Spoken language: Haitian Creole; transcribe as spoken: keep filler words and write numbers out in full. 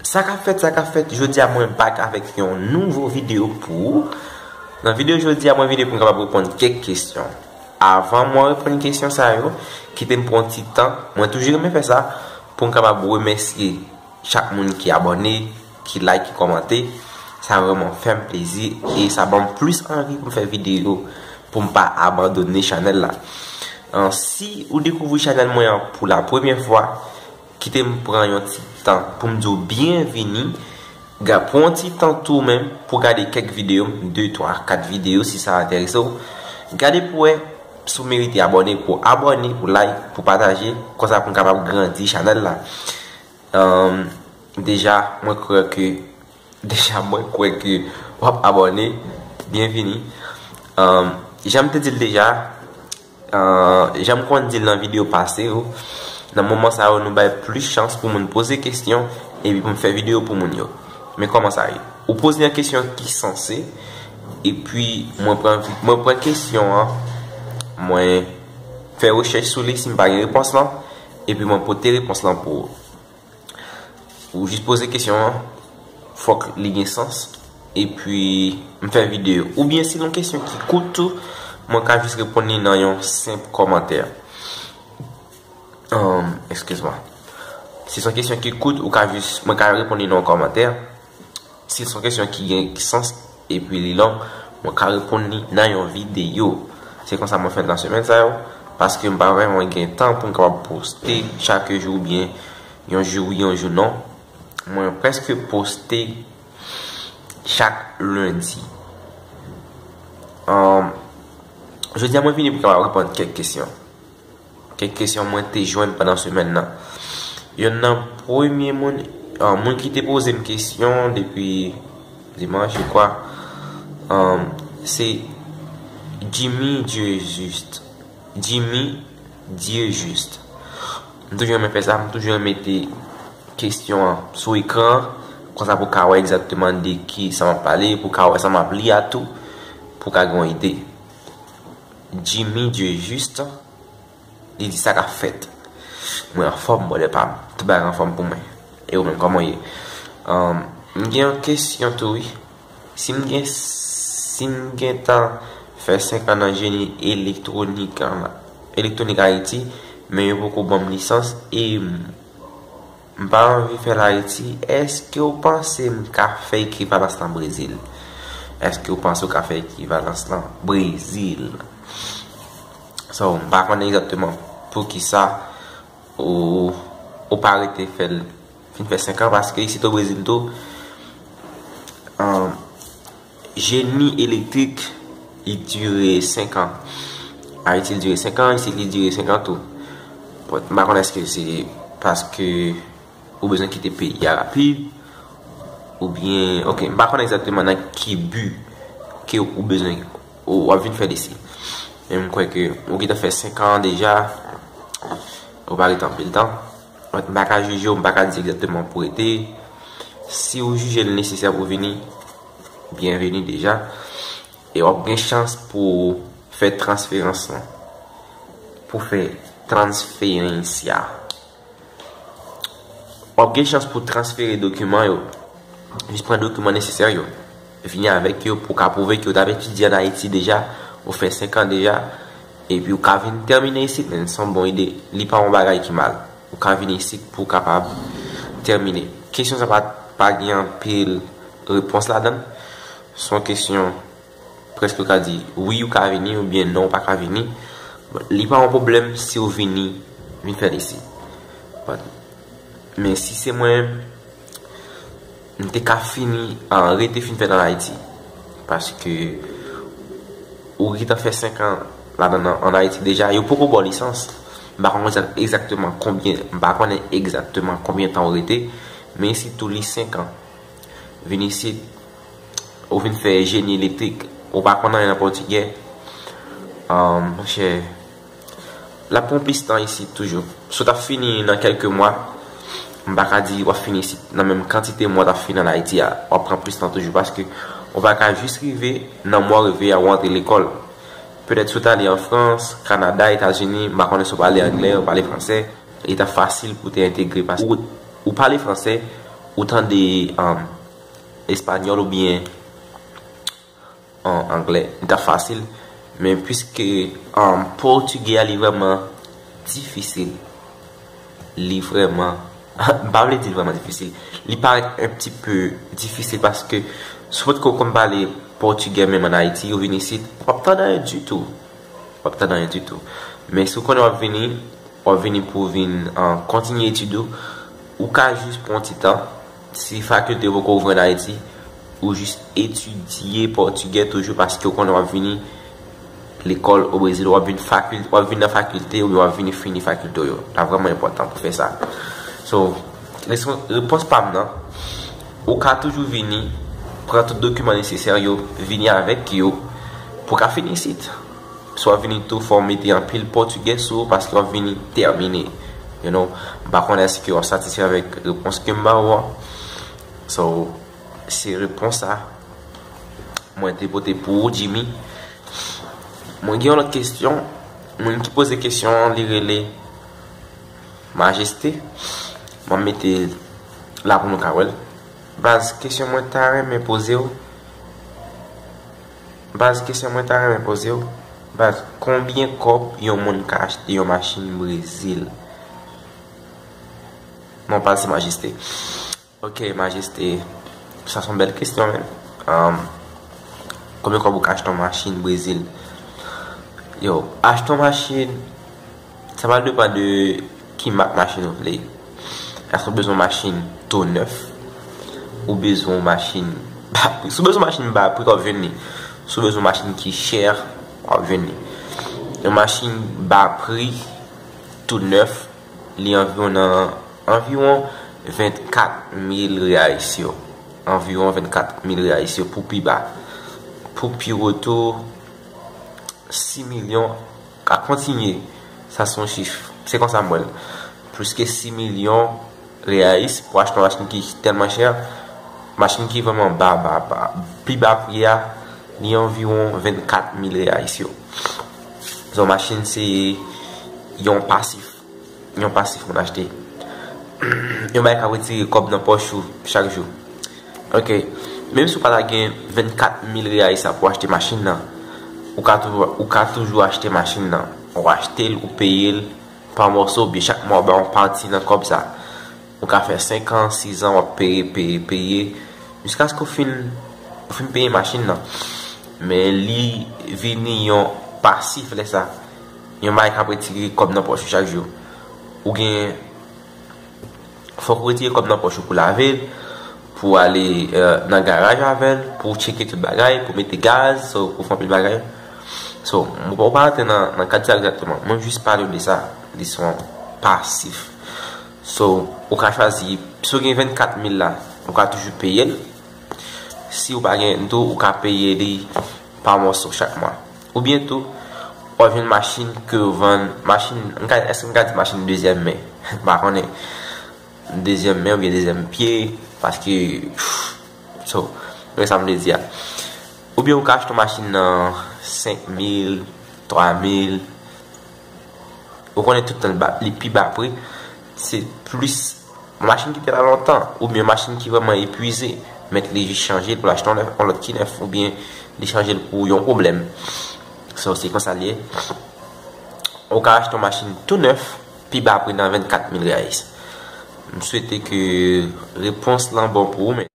Sa k ap fèt, sa k ap fèt, jodi a mwen back avèk yon nouvo videyo pou ou. Nan videyo jodi a, mwen vini pou m kapab reponn kèk kesyon. Avan mwen reponn kesyon sa yo, kite m pran yon ti tan, mwen toujou renmen fè sa, pou m kapab remèsye chak moun ki abòne, ki like, ki kòmante. Sa vrèman fè m plezi e sa ban m plis anvi pou m fè videyo, pou m pa abandone chanèl la. An, si ou dekouvri chanèl mwen an pou la premyè fwa, kite m pran yon ti tan pou m di w byenvini. Ga-, pran yon ti tan tou menm pou gade kèk videyo m, de, twa, kat videyo si sa enterese w. Gade pou wè si w merite abòne, pou abòne, pou like, pou pataje, konsa pou m kapab grandi chanèl la. Anm, deja, mwen kwè ke, deja, mwen kwè ke w ap abòne, byenvini. Anm, jan m te di l deja, Ahn, jan m konn di l nan videyo pase yo, nan moman sa yo, nou bay plis chans pou moun poze kesyon epi pou m fè videyo pou moun yo. Men kòman sa ye? Ou poze yon kesyon ki sanse, epi mwen pran, mwen pran kesyon an, mwen fè rechèch sou li si m pa gen repons lan, epi mwen pote repons lan pou ou. Ou jis poze kesyon an, fòk li gen sans, epi m fè videyo. Oubyen si l yon kesyon ki kout tou, mwen ka jis reponn li nan yon senp kòmantè. Anm, excuse-moi. Si se yon kesyon ki kout, ou ka jis, mwen ka reponn li nan yon kòmantè. Si se yon kesyon ki gen sans epi li long, mwen ka reponn li nan yon videyo. Se konsa mwen fè nan semèn sa yo, paske m pa vrèman gen tan pou m kapab poste chak jou oubyen yon jou wi, yon jou non. Mwen prèske poste chak lendi. Anm, jodi a mwen vini pou kapab reponn kèk kesyon. Kèk kesyon mwen te jwenn pandan semèn nan. Youn nan premye moun, ah, moun ki te poze m kesyon depi dimanch, je crois, um, se Jimmy Dieu Juste. Jimmy Dieu Juste. M toujou renmen fè sa, m toujou renmen mete kesyon an sou ekran an, konsa pou ka wè egzakteman de ki sa m ap pale, pou ka wè sa m ap li a tou, pou ka gen yon ide. Jimmy Dieu Juste, li di sa k ap fèt. Mwen anfòm, brother pa m. Tout bagay anfòm pou mwen. E ou menm, kòman w ye? Anm, m gen yon kesyon tou, wi. Si m gen, si m gen tan fè senk an nan jeni elektwonik, an, elektwonik Ayiti, men yo poko ban m lisans, e m, m pa anvi fè l Ayiti, èske w panse m ka fè ekivalans lan Brezil? Èske w panse w ka fè ekivalans lan Brezil? So, m pa konnen egzakteman poukisa ou, ou pa rete fè l fin fè senk an, paske isit o Brezil tou, um, jeni elektrik, li dire senk an. Ayiti, li dire senk an, isit, li dire senk an tou. But, m pa konnen èske se paske ou bezwen kite peyi a rapid, oubyen, ok, m pa konnen egzakteman nan ki bi ke ou bezwen, ou, w ap vin fè l isi. Men m kwè ke ou gentan fè senk an deja, ou pa rete anpil tan. M pa ka jije w, m pa ka di egzakteman pou w rete. Si w jije l nesesè pou w vini, byenveni deja. E w ap gen chans pou w fè transferans lan. Pou w fè transferensya. W ap gen chans pou w transfere dokiman yo. Jis pran dokiman nesesè yo. Vini avèk yo pou w ka pwouve ke w t ap etidye ann Ayiti deja, ou fè senk an deja, epi w ka vin tèmine isit, men se yon bon ide. Li pa yon bagay ki mal. Ou ka vin isit pou w kapab tèmine. Kesyon sa pa, pa gen anpil repons ladan l. Se yon kesyon prèske ou ka di wi, ou ka vini, oubyen non, ou pa ka vini. Bon, li pa yon pwoblèm si w vini, vin fè l isi. But, men si se mwen, m te ka fini, an, rete fin fè l ann Ayiti. Paske ou gentan fè senk an ladan nan, ann Ayiti deja, yo poko ba w lisans. M pa konnen egzak-, egzakteman konbyen, m pa konnen egzakteman konbyen tan ou rete, men isit tou li senk an. Vin isit, ou vin fè jeni elektrik, ou pa konn anyen nan pòtigè, ah, monchè, l ap pran plis tan isit toujou. Si w t ap fini nan kèlke mwa, m pa ka di w ap fini isit nan menm kantite mwa w t ap fini ann Ayiti a, w ap pran plis tan toujou, paske ou pa ka jis rive nan mwa w rive a, w antre lekòl. Petèt si w t ale an Frans, Kanada, Etazini, m pa konnen si w pale anglè, w pale fransè, li t ap fasil pou w te entegre, paske ou, ou pale fransè, ou tande um, espanyòl oubyen an anglè, li ta fasil. Men piske um, pòtigè a li vrèman difisil, li vrèman, m pa vle di li vrèman difisil. Li parèt un petit peu difisil paske si w potko konn pale pòtigè menm ann Ayiti, ou vin isit, w p ap tande anyen ditou. W p ap tande anyen ditou. Men si w konnen w ap vini, w ap vini pou w vin uh, kontinye etid ou, ou ka jis pran ti tan. Si fakilte yo poko ouvri ann Ayiti, ou jis etidye pòtigè toujou paske w konnen w ap vini lekòl o Brezil, w ap vin fakilte, w ap vin nan fakilte oubyen w ap vini fini fakilte w yo. Sa vrèman enpòtan pou fè sa. So, repons pa m nan, ou ka toujou vini pran tout dokiman nesesè yo, vini avèk yo pou w ka fini isit. Si w ap vini tou, fò w mete anpil pòtigè sou ou paske w ap vini tèmine. You know, m pa konnen èske w ap satisfè avèk repons ke m ba ou an. So, se repons sa mwen te pote pou ou, Jimmy. Mwen gen yon lòt kesyon. Moun ki poze kesyon an, li rele Majeste. Mwen mete la pou nou ka wè l. Baz, kesyon mwen ta renmen poze w. Baz, kesyon mwen ta renmen poze w. Baz, konbyen kòb yon moun ka achte yon machin Brezil? Mwen pase Majeste. Ok, Majeste, sa se yon bèl kesyon, men. Um, konbyen kòb ou ka achte yon machin Brezil? Yo, achte yon machin, sa va depann de ki mak machin ou vle. Èske ou bezwen yon machin tou nèf? Ou bezwen yon machin ba pri? Si ou bezwen yon machin ba pri, w ap jwenn li. Si ou bezwen yon machin ki chè, w ap jwenn li. Yon machin ba pri, tou nèf, li anviwon nan anviwon vennkat mil reais yo. Anviwon vennkat mil reais yo pou pi ba. Pou pi wo tou, sis milyon ka kontinye. Sa se yon chif. Se konsa m wè l. Plis ke sis milyon reais pou achte yon machin ki tèlman chè. Machin ki vrèman ba, ba, ba. Pi ba pri a, li anviwon vennkat mil reais yo. So, machin se yon pasif. Yon pasif moun achte. Yon bagay k ap retire kòb nan pòch ou chak jou. Ok. Menm si w pa ta gen vennkat mil reais sa pou achte machin nan, ou ka toujou, ou ka toujou achte machin nan. Ou achte l, ou peye l pa mòso, oubyen chak mwa w ba yon pati nan kòb sa. Ou ka fè senk an, sis an, w ap peye, peye, peye, jiskaske w fin, w fin peye machin nan. Men li vini yon pasif lè sa. Yon bagay k ap retire kòb nan pòch ou chak jou. Ou gen, fòk ou retire kòb nan pòch ou pou lave l, pou ale euh, nan garaj avè l, pou tcheke tout bagay, pou mete gaz, so, pou fè anpil bagay. So, mwen pa, pa rantre nan, nan kad sa egzakteman. Mwen jis pale w de sa. Li se yon pasif. So, ou ka chwazi, si w gen vennkat mil la, ou ka toujou peye l. Si w pa gen tou, ou ka peye li pa mòso chak mwa. Oubyen tou, w ap jwenn machin ke yo vann, machin, m ka, èske m ka di machin dezyèm men? M pa konnen. Dezyèm men oubyen dezyèm pye, paske, so, men sa m vle di a. Oubyen ou ka achte yon machin nan senk mil, twa mil, ou konnen tout tan li ba, li pi ba pri, se plis yon machin ki te la lontan, oubyen yon machin ki vrèman epuize, mèt li jis chanje l pou l achte yon nèf, yon lòt ki nèf, oubyen li chanje l pou yon pwoblèm. So, se konsa l ye. Ou ka achte yon machin tou nèf, pi ba pri nan vennkat mil reais. M swete ke repons lan bon pou ou, men